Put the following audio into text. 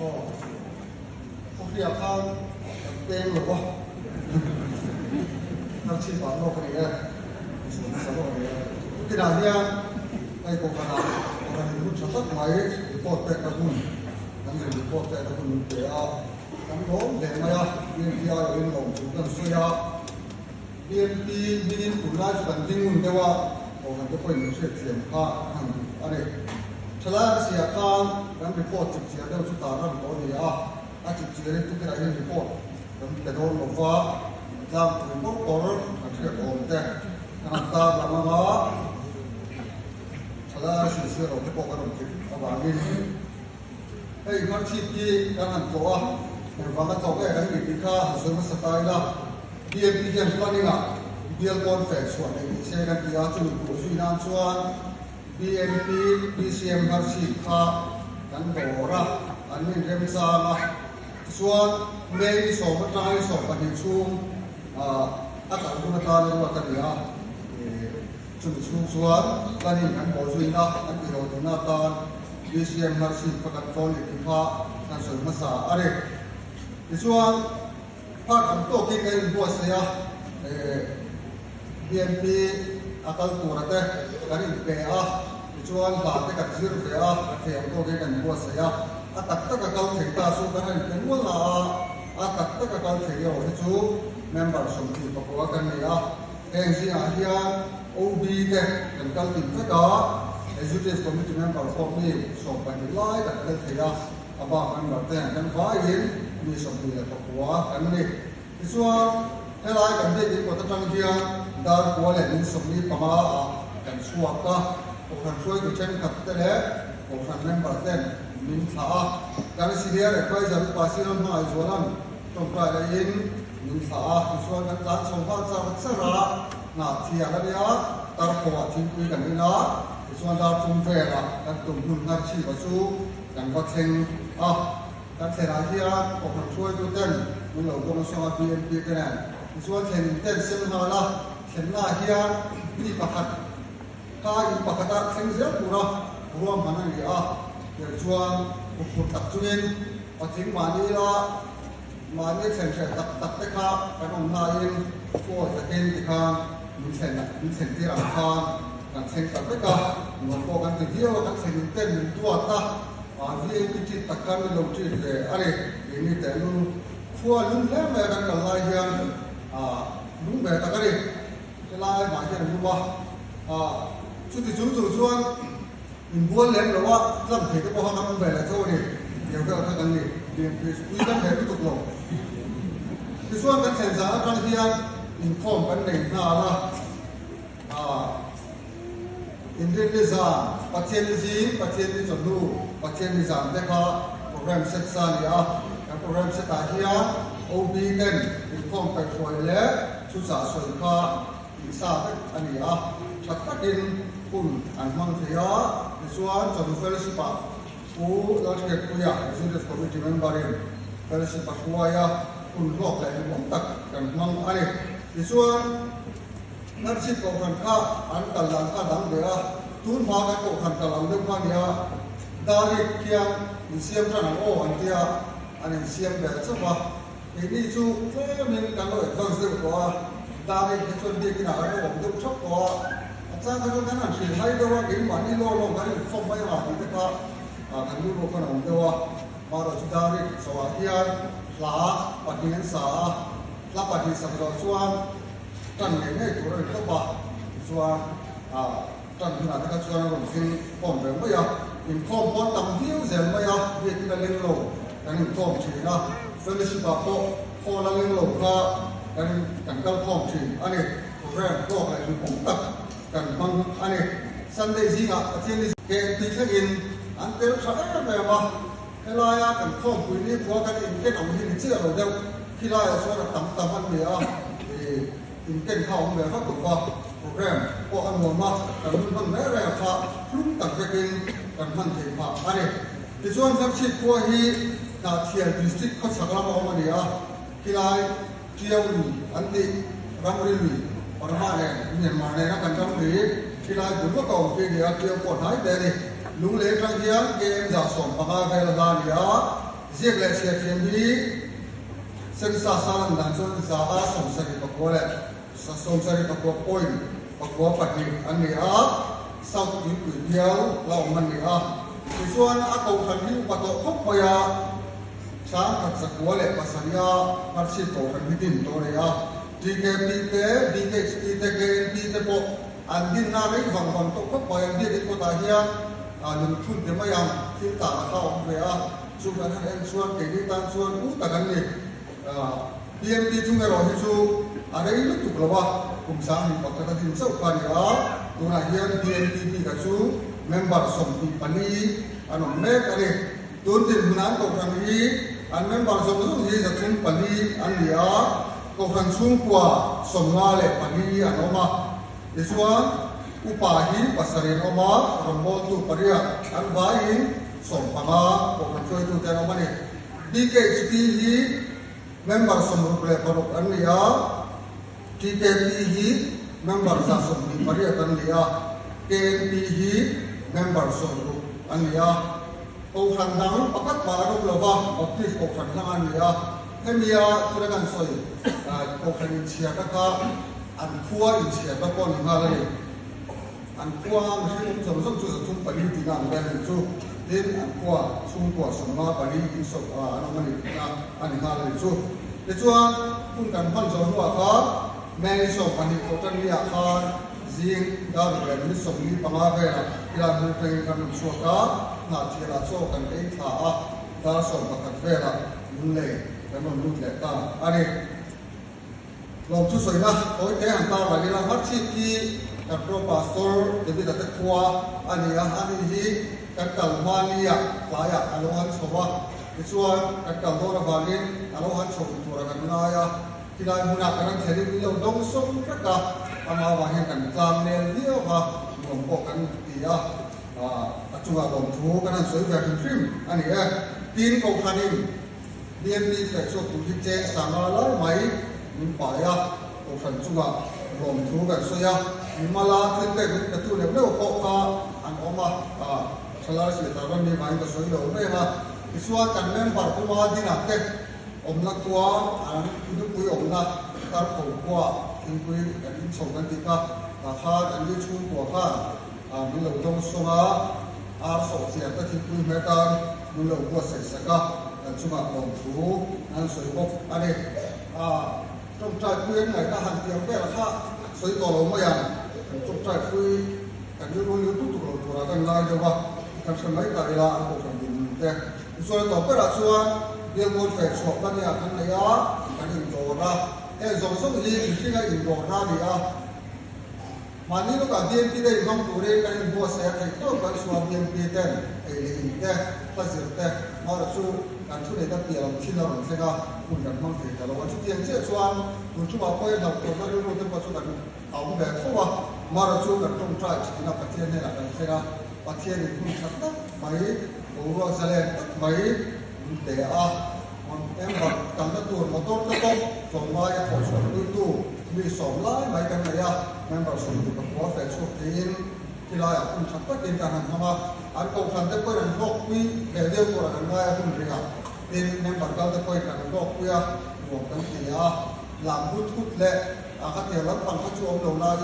Aw, khawhriah khan kan peng lo va, Hnarchhip ah lawk a ni e, insawi hmasa lawk a ni e. Tukinah hian hei Kohhranah Kohhran inhmun tha tak mai report pekna hun, kan zir report pekna hun min pe a, kan lawm hle mai a, BMP aiawhin lawmthu kan sawi a. BMP hmingin tunlai chu kan ding ngun deuh a, Kohhran te pawhin min hriatthiam kha an han duh a ni. Thalai an siah khan kan report chip chiar deuh chu tar ran tawh a ni a, a chip chiarin tukirah hian report kan pe dawn lo va, tlangpui bawr bawr kan hriat awm te kan han tar lam ang a, thalai an hrilhsiah lo te pawh kan rawn tih avangin hei hmarchhip hi kan han tlawh a, engvanga tlawh nge kan nih tih kha han sawi hmasa ta ila. BMP hian planning-ah bial kawn feh chhuah neih ni se kan ti a, chumi puh zui nan chuan BMP BCM Hnarchhip kha kan dawr a, an min remchang a. Tichuan, May 10 atanga ni 12 chhung a kal hun atana ruat a ni a, chumi chhung chuan planning kan bawh zuina an tih loh duhna atan BCM Hnarchhip kha kan tlawn leh tih kha kan sawi hmasa a ni. Tichuan, Park ang tawkin ka inbuatsaih a, BNP a kal tura te kan inpe a, tichuan hla te kan zir ve a, kan thei ang tawkin kan inbuatsaih a, a tak taka kal thei ta chu kan han inpe nual na a, a tak taka kal thei erawh hi chu member 29 kan ni a, heng zingah hian OB te kan kal tin vek a, Executive Committee member pawh mi 12 lai kan tel thei a. A bak member te kan vaiin mi 29 kan ni. Tichuan, helai kan biakin kawt atang hian dar kua leh min 45 ah kan chhuak a, Kohhran hruaitu thenkhat te leh Kohhran member ten min thlah a. Kan Senior Adviser Upa Siram Hmangaihzuala'n tawngtai laiin min thlah a, tichuan kan tlan chho nghal char char a, hnah thial a nia, tarpawh ah thingpui kan in a, tichuan dar thum velah kan tum hmun Hnarchhipa chu Kan va thleng a, kan thlenah hian Kohhran hruaitu ten min lo dawng sawng a, BNP te nen. Tichuan thlen in ten sem nghal a, thlennaah hian mi pakhat kha in pakhata thleng zel tura ruahman a ni a, tir chuan kutphur tak chungin patling mahni ila mahni thlen hreh tak tak te kha kan awm nain pawi takin tikhan min thlen min thlen tir ang khan Kan thleng ta vek a, nuam pawh kan ti viau a, kan thlen in ten min duat a, VIP treat tak khan min lo treat ve a ni. Keini teh lu khua lum hle mai a kan kal lai hian lung ve tak a ni. Helai mah hian a lum a, chuti chung chung chuan inbual lem lo a, tlang thei te pawh kha kan awm ve leh tho a ni. Tiang vel kha kan ni, BMP chu pui kan hle lutuk lo. Tichuan kan thlen zan atang hian inkhawm kan nei nghal a. Inrin ni zan, Pathian ni zing, Pathian ni chawhnu, Pathian ni zan te kha program set sa a ni a. Kan program set ah hian OB ten inkhawm kaihhruai leh thuchah sawi kha tih sa vek a ni a. Tha takin hun an hmang thei a. Tichuan chawhnu fellowship ah Pu Lalhriatpuia, Executive Committee member in fellowship a hruai a, hun hlawk leh hlimawm tak kan hmang a ni. Tichuan. Hnarchhip kohhran kha an kal dan kha a dang ve a, tun hma kan kohhran kal ang deuh kha a nia, Darik khian insiam tan ang aw an tia, an insiam ve chauh a, keini chu tlemin kan lo advance deuh tawh a, Darik hi chuan biakinah kan lo awm deuh thap tawh a, a chang kha chuan kan han hrilh hai deuh a, keimahni law lawng kan inkhawm mai anga tih te kha kan rilru khan a awm deuh a, mahrawh chu Darik chauhah hian hla pahnih an sa a, hla pahnih sak zawh chuan Tan ngei ngei tur a ni tawp a, tichuan tan hunah te kha chuan a rawn thleng khawm ve mai a, inkhawm pawh tam viau zel mai a, biakin a leng lo kan inkhawm thin a, fellowship ah pawh hall a leng lo kha kan kan kal khawm thin a ni, program hlawk leh hlimawm tak kan hmang a ni. Sunday zingah Pathian ni KNP thlengin an tel tha em em a, helaia kan khawmpui ni khua kan inken ang hi ni chiah lo deuh. Khilaiah chuan a tam tam an ni a, ih inken kha a awm ve vak lo va, program pawh a nuam a, kan hun hman reng reng a kha hlum tak vekin kan hman thei phah a ni. Tichuan Hmarchhip khua hi Hnahthial District khawchhak lama awm a ni a, khilai Tiau lui an tih ramri lui Burma nen Myanmar nena kan ramri khilai bul lawka awm khi a ni a, Tiau pawh hnai te a ni. Lunglei atang hian KM 150 vel a hla a ni a. Ziak leh chhiar thiam hi census a lan dan chuan 174 leh 74 point 9 pahnih an ni a, South Tuipui bial la awm an ni a. Tichuan a kohhran hi upa tawh khawp mai a, 1907 a Ngharchhip kohhran hi din tawh a ni a. TKP te, BKHP te, KNP te pawh an dinna rei vang vang tawh khawp mai. An biakin kawtah hian lungphun ti mai ang thil tah a kha a awm ve a, chu kan han en chuan keini tan chuan u tak an ni. PMP chung erawh hi chu a rei lutuk lo a, kum 2001 a din chauh kha a ni a, tunah hian PMP bika chu member 24 an awm mek a ni. Tun dinhmun an kohhran hi an member zawng zawng hi 304 an ni a, kohhran chhungkua 54 an awm a. Tichuan, upa hi pasarih an awm a, rawngbawltu pariat an vaiin 15 kohhran hruaitute an awm a ni. BKHP hi member 66 an ni a, TKP hi member 128 an ni a, KNP hi member 60 an ni a. Kohhran dang pakhat mah an awm lo va, Baptist kohhran hlang an ni a. Hemia thil an sawi kohhran inchhiarna kha an khua inchhiarna pawh a ni nghal a ni. An khua mihring awm zawng zawng chu 304 tihna ang vel a ni chu. Tin, an khua chhungkua 54 in sawp an awm a ni tihna a ni nghal a ni chu. Tichuan, hun kan hman zawh hnuah khan May 12 thawh tan ni-ah khan zing dar ruk leh minute 45 velah tilai hmun atangin kan rawn chhuak a, Hnahthialah chaw kan ei thla a, dar 11 velah Lunglei kan rawn lut leh ta a ni. Lawm chu sawina tawi te han tar lah ila, Ngharchhip hi kan Pro Pastor David-a te khua a ni a, ani hi kan kal hma nia tlaiah a lo han chho a, tichuan kan kal dawn avangin a lo han chho duh turah kan ngai a, tilai hmunah kan rawn thlenin min lo dawng sawm vek a, amah avang hian kan tlang nel viau a, nuam pawh kan ti a, a chungah lawmthu kan han sawi ve hrim hrim a ni e. Tin, Kohhranin BMP feh chhuak tur hi cheng sanga lai mai min pai a, kohhran chungah lawmthu kan sawi a, mimala thil pek min petu neuh neuh pawh kha an awm a, thalai siatar ram ni vangin ka sawi lo reng a. Tichuan kan member puma dinah te awmna khua an nupui awmna Tarpho khua thingpui kan inchho kan tih kha, tah khan an ni chhungkua khan min lo dawng sawng a, ar sawhchiah te thingpui hmeh tan min lo buatsaih sak a, kan chungah lawmthu an sawi bawk a ni. Tawngtai pui an ngaihna han tiang vel kha sawi tawh lo mai ang, kan tawngtai pui kan rilru liu tuk tuk lo turah kan ngai deuh a, kan hre mai ta ila an kohhran dinhmun te. Tichuan a tawp berah chuan bialkawn feh chhuah ka nia kan nei a, kan indawr a, heng zawng zawng hi mihringa indawrna a ni a. Mahni lawkah BMP te inhmang turin kan inbuatsaih a theih tawp kan chhuah BMP ten ei leh in te, hla zir te, mahra chu kan thu neihna piah lam thil a rawn thleng a, hun kan hmang thei ta lo a. Chutiang chiah chuan tun ṭumah pawhin hlauhthawnna rilru te pawh chu kan awm ve tho a, mahra chu kan ṭawngṭai ṭhin a, Pathian hnenah kan thleng a, Pathianin hun ṭha tak mai, boruak zalen tak mai min pe a. Member kalna tur motor te pawh tlawmngai a thawh chhuah puitu mi sawm lai mai kan nei a, member 64 feh chhuak tiin khilaiah hun tha takin kan han hmang a, an kohhran te pawhin an hlawkpui ve deuh turah kan ngai a hun rih a, tin member kal te pawhin kan hlawkpui a nuam kan ti a, lam hut hut leh a khatiang lampang kha chu awm lo laiin.